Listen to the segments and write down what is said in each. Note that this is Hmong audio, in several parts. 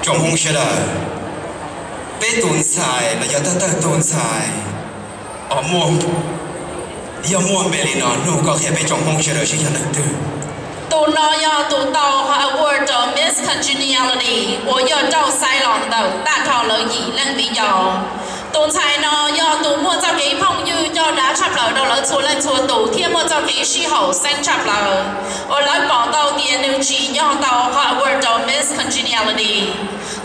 Tsoom Hmoob sawv daws, peb tus ntxhais los yog thawj thawj tus ntxhais uas muaj, yog muaj npe li no, nug koj qhia peb tsoom Hmoob sawv daws seb yog leej twg. Tus no yog tus tau award rau Miss Congeniality uas yog rauj xaiv los ntawm tag nrho lawv yim leej viv ncaus. Tus ntxhais no yog tus muaj txoj kev phooj ywg coj dav tshaj plaws rau lawv txhua leej txhua tus thiab muaj txoj kev sib haum xeeb tshaj plaws uas lawv pom tau tias nws tsim nyog tau award rau Miss Congeniality.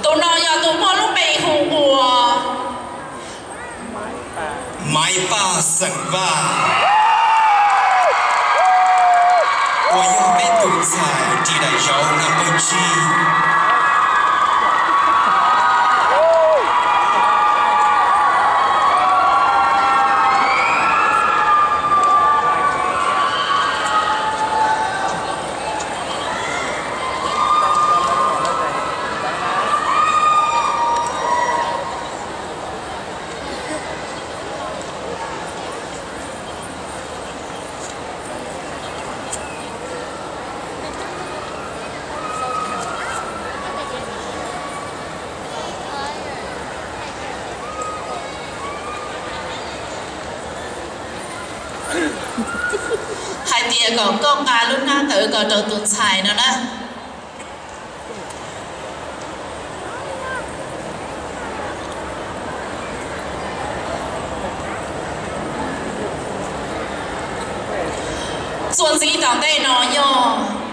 Tus no yog tus muaj lub npe hu ua Maiv Paj xeem Vaj, uas yog peb tus ntxhais ris daim zauv na pawg tsib. Hais tias kom koj nqa lub hnab ntawd kom rau tus ntxhais no na. Txuas ntxiv tom ntej no yog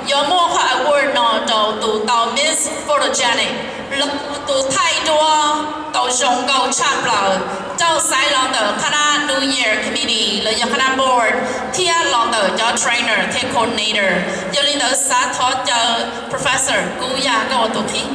yuav muaj qhov award no rau tus tau Miss Photogenic los tus thaij duab tau zoo nkauj tshaj plaws, rauj xaiv los ntawm qhab nab New Year Committee los yog qhab nab board thiab los ntawm cov trainer thiab coordinator. Yog li ntawd xav thov caw Professor Kub Yaj koj ua tus qhib.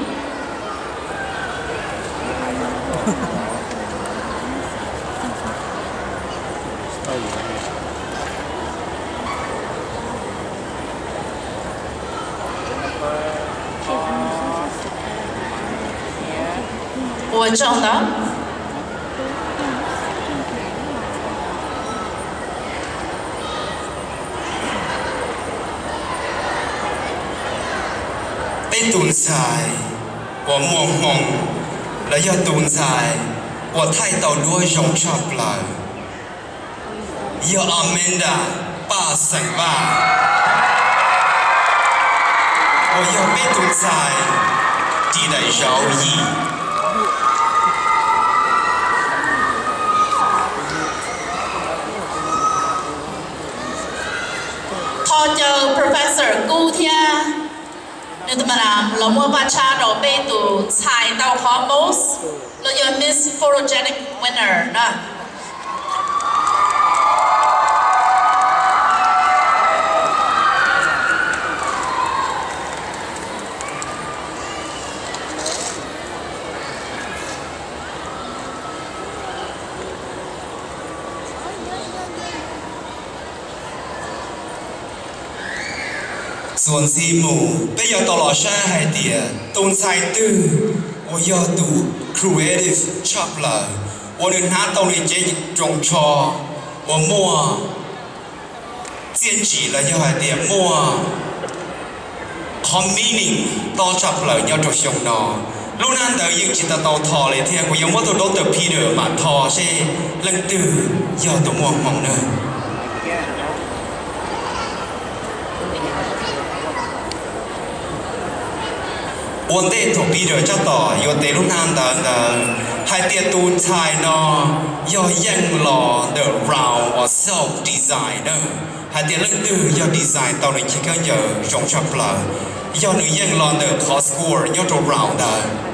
Ua tsaug ntau. Peb tus ntxhais uas muaj hmoo los yog tus ntxhais uas thaij tau duab zoo tshaj plaws yog Amanda Paj xeem Vaj, uas yog peb tus ntxhais ris daim zauv yim. Thov caw Professor Kub thiab nws tus madam los muab vaj tshab rau peb tus ntxhais tau qhov most los yog Miss Photogenic winner na. Txuas ntxiv mus peb yuav tau los saib hais tias tus ntxhais twg uas yog tus creative tshaj plaws, uas nws hnav tau nws cev roos tsho uas muaj txiaj ntsim los yog hais tias muaj qhov meaning tob tshaj plaws nyob rau xyoo no. Lub hnab ntawd yeej tsis tau tau tho li thiab kuv yuav muab tus Doctor Peter mam tho seb leej twg yog tus muaj hmoo na. Ua ntej thaum Peter tab tom yuav tev lub hnab ntawv ntawd hais tias tus ntxhais no yog yeej los ntawm round uas self design na, hais tias leej twg yog design tau nws cev khaub ncaws zoo tshaj plaws, yog nws yeej los ntawm qhov score nyob rau round ntawd.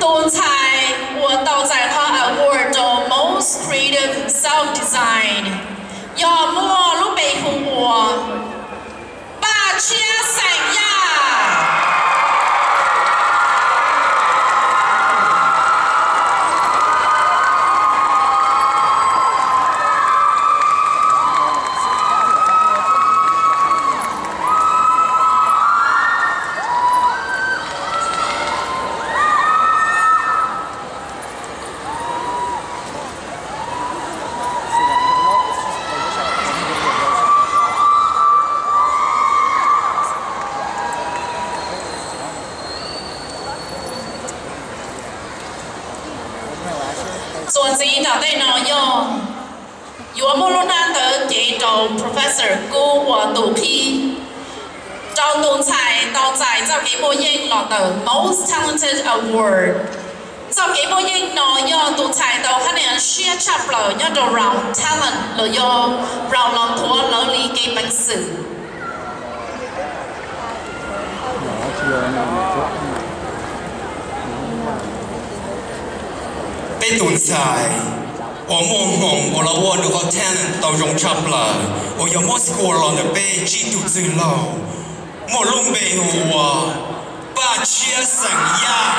Tus ntxhais uas tau txais qhov award rau Most Creative Self Design yog muaj lub npe hu ua Paj Tshiab xeem Yaj. Professor Kub ua tus qhib rau tus ntxhais tau txais txoj kev muaj yeej los ntawm Most Talented Award. Txoj kev muaj yeej no yog tus ntxhais tau hab nias siab tshaj plaws nyob rau round talent los yog round los nthuav lawv li kev peev xwm. Peb tus ntxhais uas muaj hmoo uas los ua nws qhov talent tau zoo tshaj plaws uas yog muab score los ntawm peb tsib tug txwj laug, muaj lub npe hu ua Paj Tshiab xeem Yaj.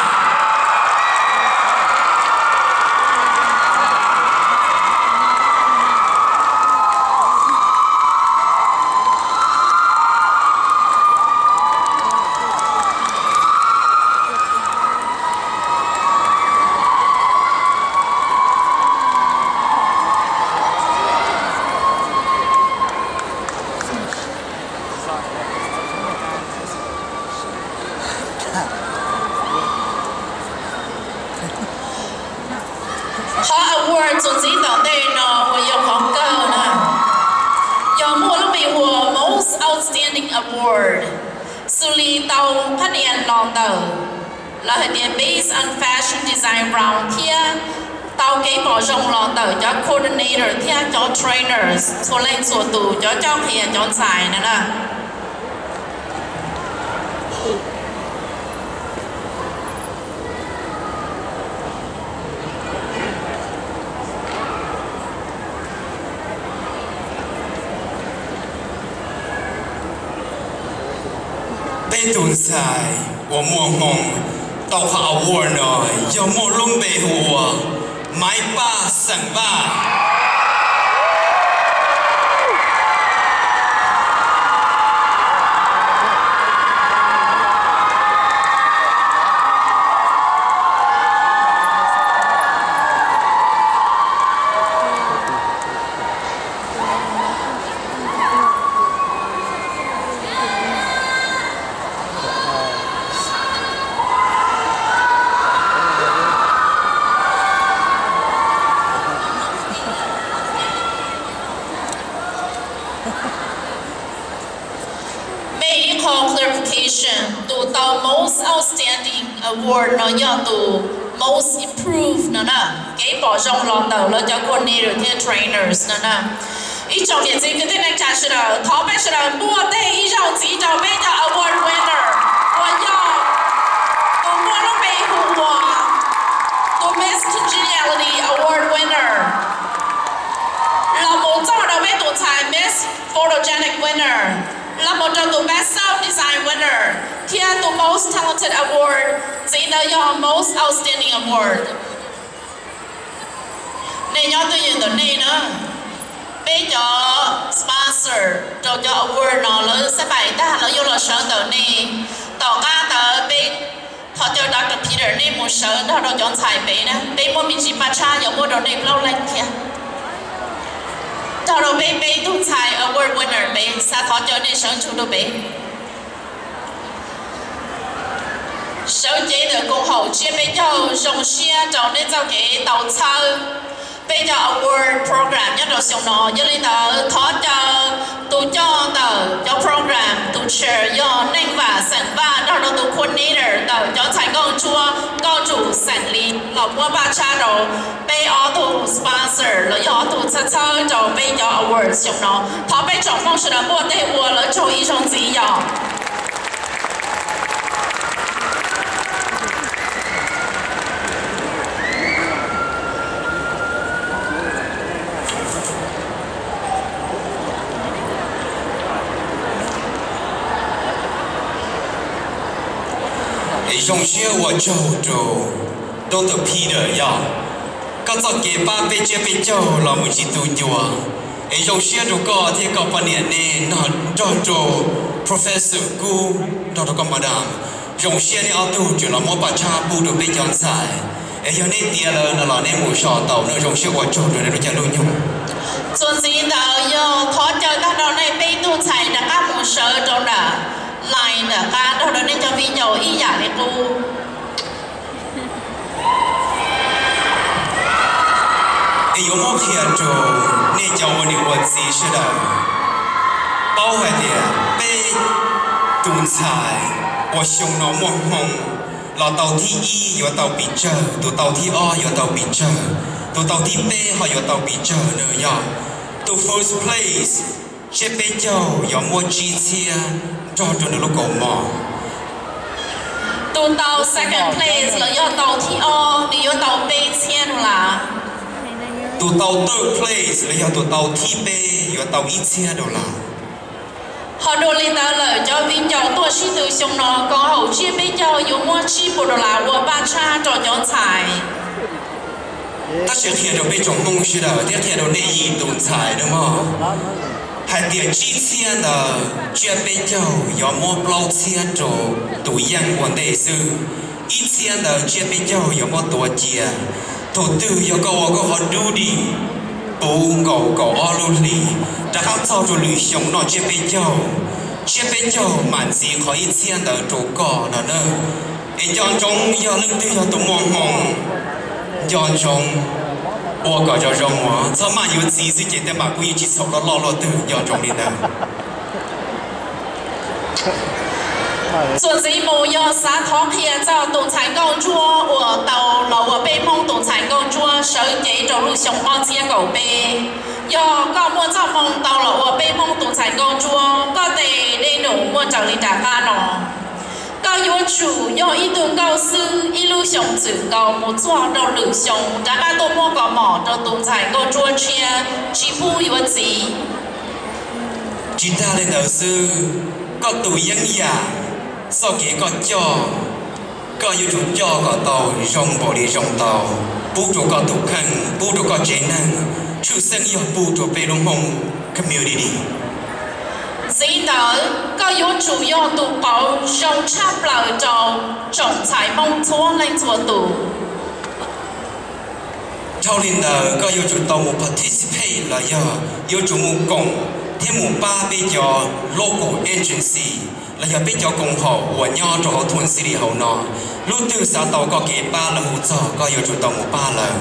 Qhov award txuas ntxiv tom ntej no uas yog qhov kawg na, yog muaj lub npe hu ua Most Outstanding Award, xws li tau hab nias los ntawm lawv hais tias based on fashion design round thiab tau kev pom zoo los ntawm cov coordinator thiab cov trainers txhua leej txhua tus, cov cob qhia cov ntxhais na na. Peb tus ntxhais uas muaj hmoo tau qhov award no yog muaj lub npe hu ua Maiv Paj xeem Vaj. Mej ib qho clarification, tus tau Most Outstanding Award no yog tus Most Improved no na, kev pom zoo los ntawm lawv cov coordinator thiab trainers no na. Ib tsoom niam txiv kwv tij neej tsa sawv daws, thov peb sawv daws muaj tej ib zaug ntxiv rau peb cov award winner uas yog tus muaj lub npe hu ua tus Miss Congeniality Award winner los mus txog rau peb tus ntxhais Miss Photogenic winner, los mus rau tus Best Self Design winner, thiab tus Most Talented Award ntxiv ntawd yog Most Outstanding Award. Nej nyob twj ywm ntawm nej na. Peb cov sponsor rau cov award no lawv xab pais tag lawv yuav los sawv ntawm nej. Tom qab ntawd peb thov caw Doctor Peter nej mus sawv nrog rau cov ntxhais pem na, peb muaj me ntsis paj tshab yuav muab rau nej plaub leeg thiab. Nrog rau peb peb tug ntxhais award winner pem, xav thov caw nej sawv ntsug rau pem. Sawv cev ntawm koom haum tsiab peb caug zoo siab rau nej txoj kev tau txhawb peb cov award program nyob rau xyoo no. Yog li ntawd thov caw tus coj ntawm cov program, tus chair yog Neej Vam xeem Vaj nrog rau tus coordinator ntawm cov ntxhais nkauj ntsuab Nkauj Tsum xeem Lis los muab paj tshab rau peb ob tug sponsor los yog ob tug txhawb txhawb rau peb cov award xyoo no. Thov peb tsoom Hmoob sawv daws muaj tej ua lawv tsaug ib zaug ntxiv yom. Es zoo siab ua tsaug rau Doctor Peter yog koj txoj kev pab peb tsiab peb caug los mus tsis tu ncua. Es zoo siab rau koj thiab koj poj niam nej nrog rau Professor Kub nrog rau koj madam. Zoo siab nej ob tug tseem los muab paj tshab pub rau peb cov ntxhais. Es yog nej tiav lawm no los nej mus so tau no, zoo siab ua tsaug rau nej lub caij lub nyoog. Txuas ntxiv ntawd yog thov caw tag nrho nej peb tug ntxhais rov qab mus sawv rau nram line nram qab nrog rau nej cov viv ncaus ib yam li qub. Es yuav muab qhia rau nej cov ua niam ua txiv sawv daws. Hais tias peb tus ntxhais uas xyoo no muaj hmoo los tau thib ib yuav tau pes tsawg, tus tau thib ob yuav tau pes tsawg, tus tau thib peb ho yuav tau pes tsawg na. Yog tus first place tsiab peb caug yuav muab tsib txhiab nrog rau nws lub kaus mom. Tus tau second place los yog tau thib ob, nws yuav tau peb txhiab dollar. Tus tau third place los yog tus tau thib peb yuav tau ib txhiab dollar. Ho dua li ntawd lawm, cov viv ncaus tuaj sib tw xyoo no, koom haum tsiab peb caug yuav muab tsib puas dollar ua paj tshab rau cov ntxhais. Tab sis qhia rau peb tsoom Hmoob sawv daws thiab qhia rau nej ib tus ntxhais na mog, hais tias tsib txhiab ntawd tsiab peb caug yuav muab plaub txhiab rau tus yeej ua ntej xwb, ib txhiab ntawd tsiab peb caug yuav muab tuav cia. Thaum twg yog koj ua koj qhov duty puv nkaus kaum ob lub hlis, rov qab txog rau lwm xyoo noj tsiab peb caug, tsiab peb caug mam ntxiv qhov ib txhiab ntawd rau koj no na. Es nco ntsoov, yog leej twg yog tus muaj hmoo, nco ntsoov ua kom zoo zoo os, txhob maj yuav txiv xwb ces tej mas kuj yeej tsis txhaum loj loj luaj twg, nco ntsoov li ntawd. Txuas ntxiv mus yog xav thov qhia txog tus ntxhais nkauj ntsuab uas tau los ua peb Hmoob tus ntxhais nkauj ntsuab sawv cev rau lub xyoo ob txhiab kaum peb. Yog koj muaj txoj hmoo tau los ua peb Hmoob tus ntxhais nkauj ntsuab, koj tes dej num muaj raws li nram qab no. Koj yuav tsum yog ib tug nkauj xwb ib lub xyoo txwm nkaus mus txog rau lwm xyoo rov qab tuaj muab kaus mom rau tus ntxhais nkauj ntsuab tshiab, tsis pub yuav txiv. Tsis tag li ntawd xwb, koj tus yeeb yam, txoj kev koj coj, koj yuav tsum coj kom tau zoo npaum li zoo tau, pub rau koj tus kheej, pub rau koj tsev neeg, tshwj xeeb yog pub rau peb lub Hmoob community. Txiv ntawd, koj yuav tsum yog tus qauv zoo tshaj plaws rau tsoom ntxhais Hmoob txhua leej txhua tus. Dhau li ntawd, koj yuav tsum tau mus participate los yog yuav tsum mus koom thiab mus pab peb cov local agency los yog peb cov koom haum uas nyob rau hauv Twin City hauv no. Lub twg xav tau koj kev pab los hu txog, koj yuav tsum tau mus pab lawm.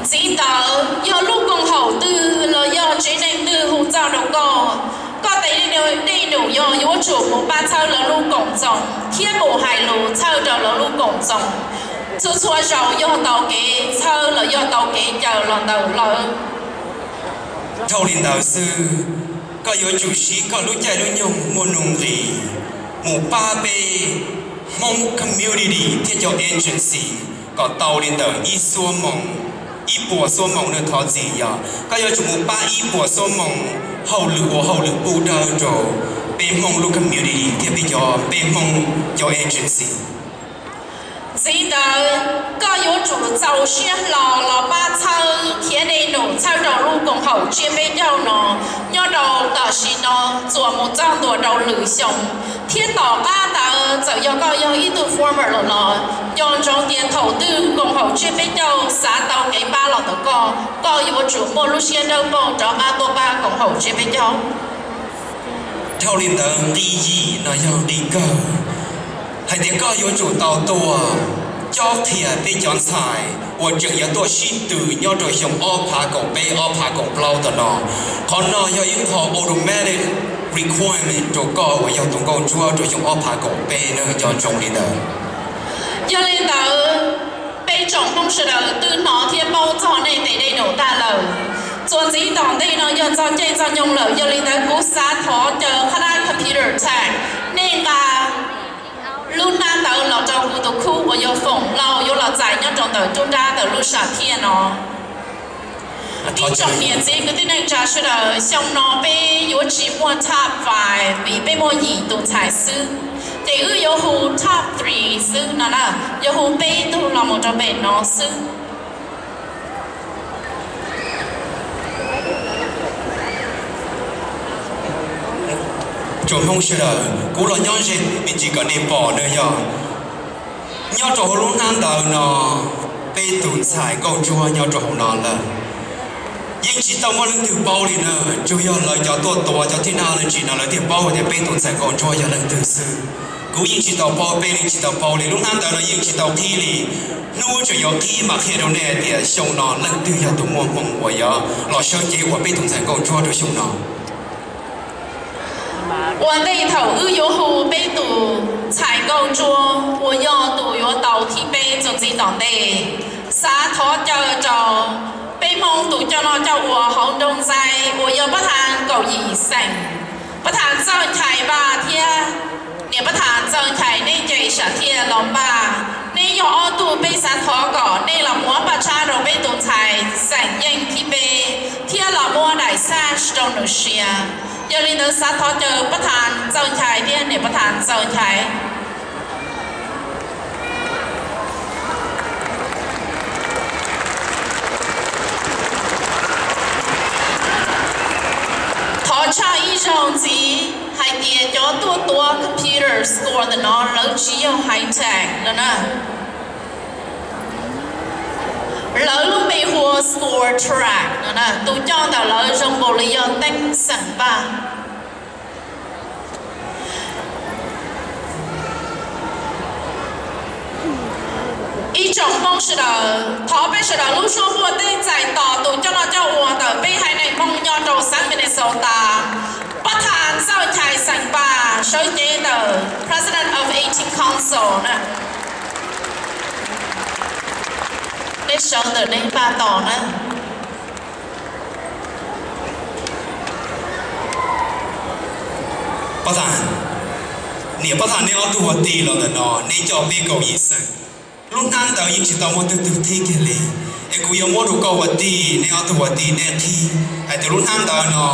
Txiv ntawd, yog lub koom haum twg los yog tsev neeg twg hu txog rau koj, koj tes dej num yog yuav tsum mus pab txhawb lawv lub koom txoos thiab mus hais lus txhawb rau lawv lub koom txoos. Txhua txhua zaus yog tau kev txhawb los yog tau kev caw los ntawm lawv. Dhau li ntawd xwb, koj yuav tsum siv koj lub caij lub nyoog muaj nuj nqis mus pab peb Hmoob community thiab cov agency kom tau li ntawm ib xuab moos, ib puas xuab moos na, thov txim, yog koj yuav tsum mus pab ib puas xuab moos hauj lwm ua hauj lwm pub dawb rau peb Hmoob lub community thiab peb cov, peb Hmoob cov agency. Txiv ntawd, koj yuav tsum txaus siab hlo los pab txhawb khiav dej num txhawb rau lub koom haum tsiab peb caug no nyob rau tam sim no txuas mus txog ntua rau lwm xyoo, thiab tom qab ntawd txawm yog koj yog ib tug former los los, nco ntsoov tias thaum twg koom haum tsiab peb caug xav tau kev pab los ntawm koj, koj yuav tsum muaj lub siab dawb paug rov qab tuaj pab koom haum tsiab peb caug. Dhau li ntawd, nqi yim no yog nqi kawg, hais tias koj yuav tsum tau tuaj cob qhia peb cov ntxhais uas tseem yuav tuaj sib tw nyob rau xyoo ob phav kaum peb ob phav kaum plaub tom no. Qhov no yog ib qho automatic requirement rau koj uas yog tus nkauj ntsuab rau xyoo ob phav kaum peb na, nco ntsoov li ntawd. Yog li ntawd, peb tsoom Hmoob sawv daws twb hnov thiab paub txog nej tes dej num tag lawm. Txuas ntxiv tom ntej no yog txog caij txog nyoog lawm, yog li ntawd kuv xav thov caw qhab dab computer tag, nej nqa lub hnab ntawd los rau kuv tus khub uas yog Foom Lauj yuav los txais nyob rau ntawm nruab nrab ntawm lub sam thiaj no. Ib tsoom niam txiv kwv tij neej tsa sawv daws, xyoo no peb yuav tsis muaj top five vim peb muaj yim tus ntxhais xwb, ces wb yuav hu top three xwb no na, yuav hu peb tug los mus rau pem no xwb. Tsoom Hmoob sawv daws, kuv los nyob ze me ntsis kom nej pom na, yog nyob rau hauv lub hnab ntawd no, peb tus ntxhais nkauj ntsuab nyob rau hauv no lawm. Yeej tsis tau muaj leej twg paub li na, tsuas yog lawv cov tuaj tuav cov thij nab leej tsim no lawv thiaj paub tias peb tus ntxhais nkauj ntsuab yog leej twg xwb. Kuv yeej tsis tau paub, peb yeej tsis tau paub li, lub hnab ntawd los yeej tsis tau qhib li. Hnub tseem yuav qhib mam qhia rau nej tias xyoo no leej twg yog tus muaj hmoo uas yuav los sawv cev ua peb tus ntxhais nkauj ntsuab rau xyoo no. Ua ntej thaum wb yuav hu peb tus ntxhais nkauj ntsuab uas yog tus yuav tau thib peb txuas ntxiv tom ntej, xav thov caw rau peb Hmoob tus coj noj coj ua hauv nroog Ntxaib uas yog Pab Thas kaum yim xeem, Pab Thas Ntxawj Nchai npaj thiab niam Pab Thas Ntxawj Nchai nej nce sam thiaj los npaj. Nej yog ob tug peb xav thov kom nej los muab paj tshab rau peb tus ntxhais xeem Yeej thib peb thiab los muab daim xaj rau nws sia. Yog li ntawd xav thov caw Pab Thas Ntxawj Nchai thiab niam Pab Thas Ntxawj Nchai. Thov tshaj ib zaug ntxiv hais tias cov tuaj tuav computer score ntawm no lawv tsis yog high tech no na. Lawv lub npe hu ua Score Track no na, tus coj ntawm lawv zoo nkaus li yog Teeb xeem Npaj. Ib tsoom Hmoob sawv daws, thov peb sawv daws lub suab npuaj teb txais tos tus coj noj coj ua ntawm peb haiv neeg Hmoob nyob rau xeev Minnesota, Pab Thas Ntxawj Nchai xeem Npaj, sawv cev ntawm President of Eighteen Council na. Neb sawv ntawm neb npaj tos na. Pab Thas, niam Pab Thas, neb ob tug ua tij los ntawm no neb coj peb kaum yim xeem, lub hnab ntawd yeej tsis tau muaj twg twg thib kiag li. Es kuv yuav muab rau koj ua tij, neb ob tug ua tij neb qhib hais tias lub hnab ntawd no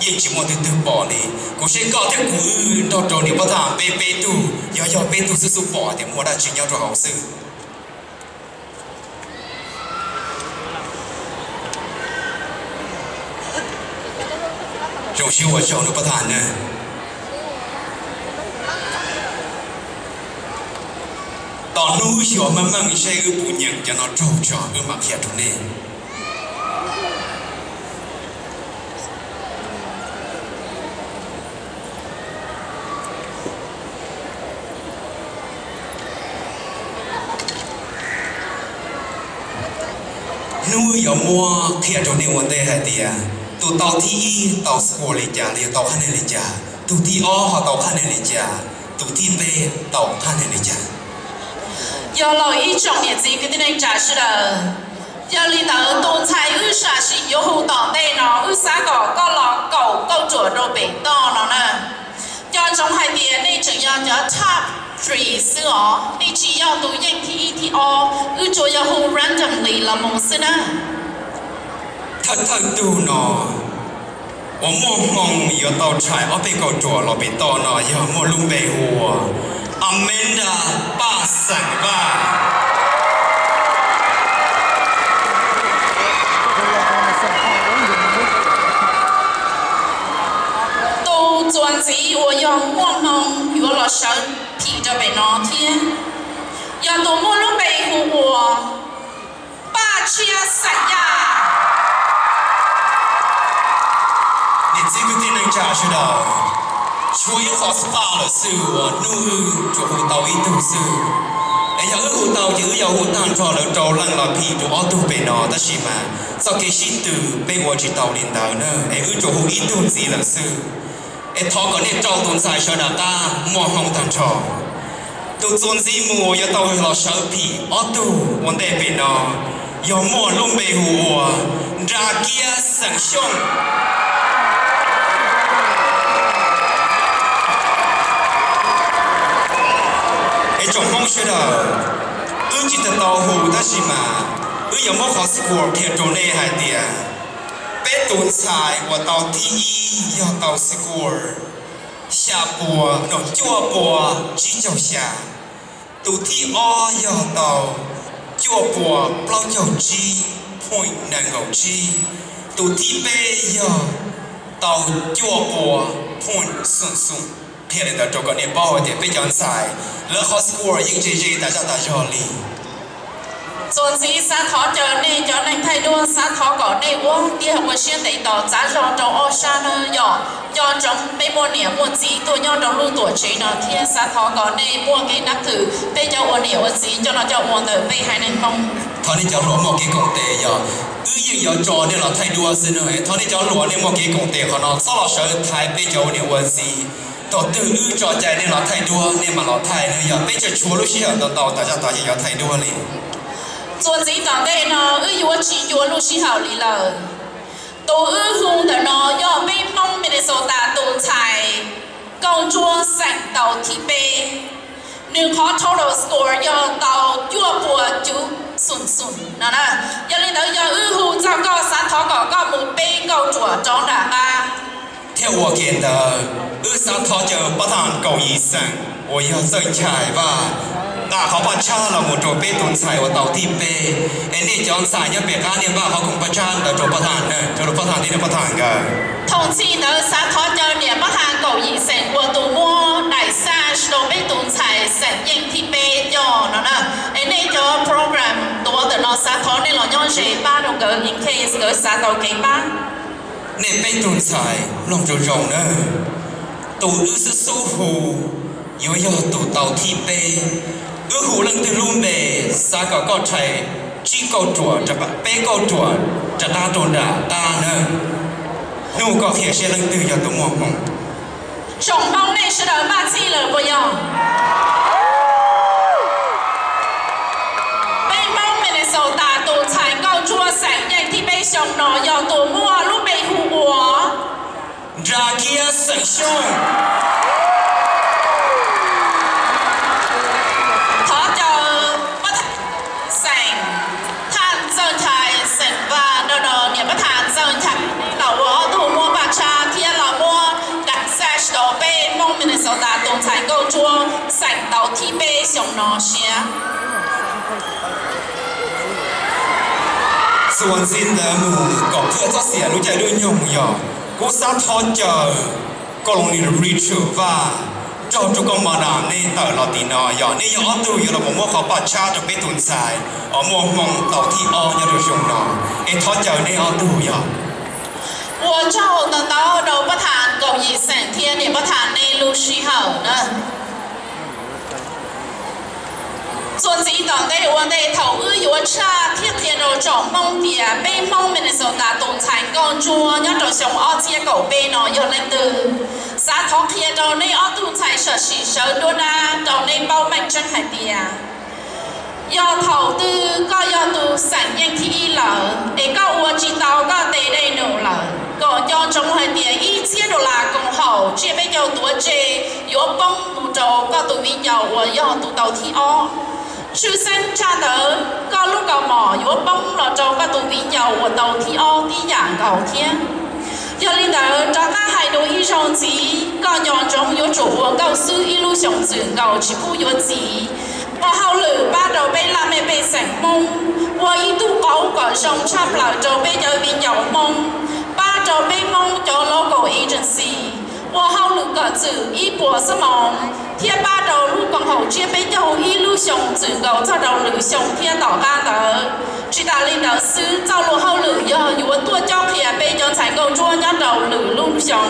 yeej tsis muaj twg twg pom li. Kuv seb koj thiab kuv wb nrog rau niam Pab Thas peb peb tug, yog yog peb tug xwb xub pom tias muaj dab tsi nyob rau hauv xwb. Zoo siab ua tsaug niam Pab Thas na. Tos hnub xyuas meej meej seb wb puas nyeem cov no raug tso wb mam qhia rau nej. Hnub wb yuav muab qhia rau nej ua ntej hais tias tus tau thib ib tau score li cas los yog tau qhab neeg li cas, tus thib ob ho tau qhab neeg li cas, tus thib peb tau qhab neeg li cas. Yog los ib tsoom niam txiv kwv tij neej tsa sawv daws, yog li ntawd tus ntxhais wb sam sim yuav hu tom ntej no wb xav kom koj los kaum kauj ruam rau pem toj no na. Nco ntsoov hais tias nej tseem yog cov top three xwb os, nej tsis yog tus yeej thib ib thib ob, wb tsuas yog hu randomly los mus xwb na. Thawj thawj tug no uas muaj hmoo yuav tau tshais ob peb kauj ruam los pem toj no yog muaj lub npe hu ua Amanda Paj Xeem Vaj. Tus txuas ntxiv uas yog muaj hmoo yuav los sawv phim rau pem no thiab yog tus muaj lub npe hu ua Paj Tshiab Xeem Yaj. Niam txiv kwv tij neej tsa sawv daws, tshuav ib qho spot lawm xwb uas hnub wb tsuas hu tau ib tug xwb. Es yog wb hu tau ces wb yuav hu tag nrho lawv rau leej los phim rau ob tug pem no, tab sis mas txoj kev sib tw peb ua tsis tau li ntawd na, es wb tsuas hu ib tug ntxiv lawm xwb. Es thov kom nej rau tus ntxhais sawv daws qab muaj hmoo tag nrho. Tus txuas ntxiv mus yuav tau los sawv phim ob tug ua ntej pem no yog muaj lub npe hu ua Nra Kiab Xeem Xyooj. Es tsoom Hmoob sawv daws, wb tsis tau hu tab sis mas wb yuav muab qhov score qhia rau nej hais tias peb tus ntxhais uas tau thib ib yog tau score xya pua, no, cuaj pua tsib caug xya. Tus thib ob yog tau cuaj pua plaub caug tsib point nees nkaum tsib. Tus thib peb yog tau cuaj pua point xoom xoom. Qhia li ntawd rau kom nej paub hais tias peb cov ntxhais lawv qhov score yeej ze ze tas zaj tas zog li. Txuas ntxiv xav thov caw nej cov neeg thaij duab, xav thov kom nej ua tiag ua siab ntev tos txav zog rau ob sab na yom. Nco ntsoov peb muaj niam muaj txiv tuaj nyob rau lub tuam tsev no thiab xav thov kom nej muaj kev nab thwm peb cov ua niam ua txiv coj noj coj ua ntawm peb haiv neeg Hmoob. Thov nej cov hluas muaj kev koom tes, yog wb yeej yuav tso nej los thaij duab xwb no. Thov nej cov hluas nej muaj kev koom tes qhov no, txhob los sawv thaiv peb cov ua niam ua txiv. Thaum twg wb tso cai nej los thaij duab nej mam los thaij no, yog peb tseem tshuav lub sij hawm ntau ntau tas zaj tod yeej yuav thaij duab li. Txuas ntxiv tom ntej no wb yuav tsis yuav lub sij hawm li lawm. Tus wb hu ntawm no yog peb Hmoob Minnesota tus ntxhais nkauj ntsuab xeem tau thib peb. Nws qhov total score yog tau cuaj puas cuv xum xum no na. Yog li ntawd yog wb hu txog koj, xav thov kom koj mus peb nkauj ruam rov nram qab. Thiab ua ke ntawd, wb xav thov caw pab thaj kaum yim xeem uas yog Txawj Nchai Vaj nqa qhov paj tshab los mus rau peb tus ntxhais uas tau thib peb. Es nej cov ntxhais nyob pem qab nej npaj qhov khoom paj tshab ntawd rau pab thaj, rau pab thaj thiab niam pab thaj nkawd. Thaum ntxiv ntawd xav thov caw niam pab thaj kaum yim xeem ua tus muab daim xaj rau peb tus ntxhais xeem yeej thib peb coj no na. Es nej cov program tuav ntawm no xav thov nej los nyob ze pab rau nkawd in case nkawd xav tau kev pab. Nej peb tug ntxhais mloog zoo zoo nawb. Tus wb xub xub hu yuav yog tus tau thib peb. Wb hu leej twg lub npe, xav kom koj rhais tsib kauj ruam, peb kauj ruam rov qab rau nram qab nawb. Hnub koj qhia seb leej twg yog tus muaj hmoo. Tsoom Hmoob nej sawv daws npaj txhij lawm puas yog? Peb Hmoob Minnesota tus ntxhais nkauj ntsuab xeem yeej thib peb xyoo no yog tus muaj lub npe hu ua Nra Kiab xeem Xyooj. Thov caw pab thaj xeem, thaj Txawj Nchai xeem Vaj nrog niam pab thaj Txawj Nchai los ua ob tug muab paj tshab thiab los muab daim xaj rau peb Hmoob Minnesota tus ntxhais nkauj ntsuab xeem tau thib peb xyoo no siab. Txuas ntxiv ntawd mus kom txhob xiam lub caij lub nyoog yog kuv xav thov caw koj los nim Richard Vaj nrog rau koj madam nej tawm los tim no, yog nej yog ob tug yuav los muab qhov paj tshab rau peb tus ntxhais uas muaj hmoo tau thib ob nyob rau xyoo no, es thov caw nej ob tug yog. Ua tsaug ntau ntau rau pab thaj kaum yim xeem thiab niam pab thaj nej lub sij hawm na. Txuas ntxiv tom ntej ua ntej thaum wb yuav tshaj thiab qhia rau tsoom Hmoob tias peb Hmoob Minnesota tus ntxhais nkauj ntsuab nyob rau xyoo ob txhiab kaum peb no yog leej twg, xav thov qhia rau nej ob tug ntxhais sam sim sawv nruab nrab rau nej paub meej tseeb hais tias yog thaum twg koj yog tus xeem yeej thib ib lawm es koj ua tsis tau koj tes dej num lawm, kom nco ntsoov hais tias ib txhiab dollar koom haum tsiab peb caug tuav tseg yuav poob mus rau koj tus viv ncaus uas yog tus tau thib ob. Tshwj xeeb tshaj ntawd koj lub kaus mom yuav poob los rau koj tus viv ncaus uas tau thib ob tib yam nkaus thiab. Yog li ntawd rov qab hais dua ib zaug ntxiv, koj nco ntsoov yuav tsum ua nkauj xwb ib lub xyoos txwm nkaus tsis pub yuav txiv. Ua hauj lwm pab rau peb laj mej pej xeem Hmoob, ua ib tug qauv kom zoo tshaj plaws rau peb cov viv ncaus Hmoob, pab rau peb Hmoob cov local agency, ua hauj lwm kom txwm ib puas xuab moos, thiab pab rau lub koom haum tsiab peb caug ib lub xyoos txwm nkaus txog rau lwm xyoo thiab tom qab ntawd. Tsis tas li ntawd xwb, txoj lus hauj lwm yog yuav tuaj cob qhia peb cov ntxhais nkauj ntsuab nyob rau lwm lub xyoo.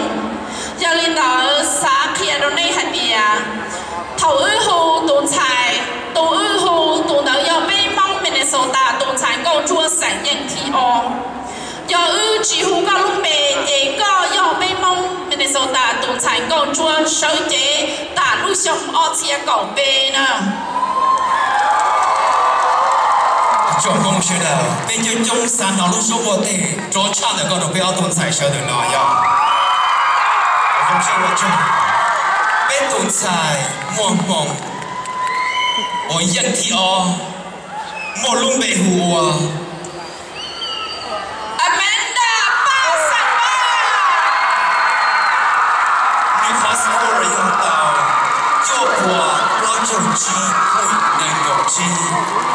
Yog li ntawd xav qhia rau nej hais tias thaum wb hu tus ntxhais, tus wb hu tus ntawd yog peb Hmoob Minnesota tus ntxhais nkauj ntsuab xeem yeej thib ob. Yog wb tsis hu koj lub npe ces koj yog peb Hmoob Minnesota tus ntxhais nkauj ntsuab sawv cev tam lub xyoo ob txhiab kaum peb na. Tsoom Hmoob sawv daws, peb coob coob xav hnov lub suab ua ntej rov tshaj ntawm koj rau peb ob tug ntxhais sawv daws no yog. Peb tus ntxhais muaj hmoo uas yeej thib ob, muaj lub npe hu ua Amanda Paj Xeem Vaj. Nws qhov score yog tau cuaj puas plaub caug tsib point nine nkaum tsib.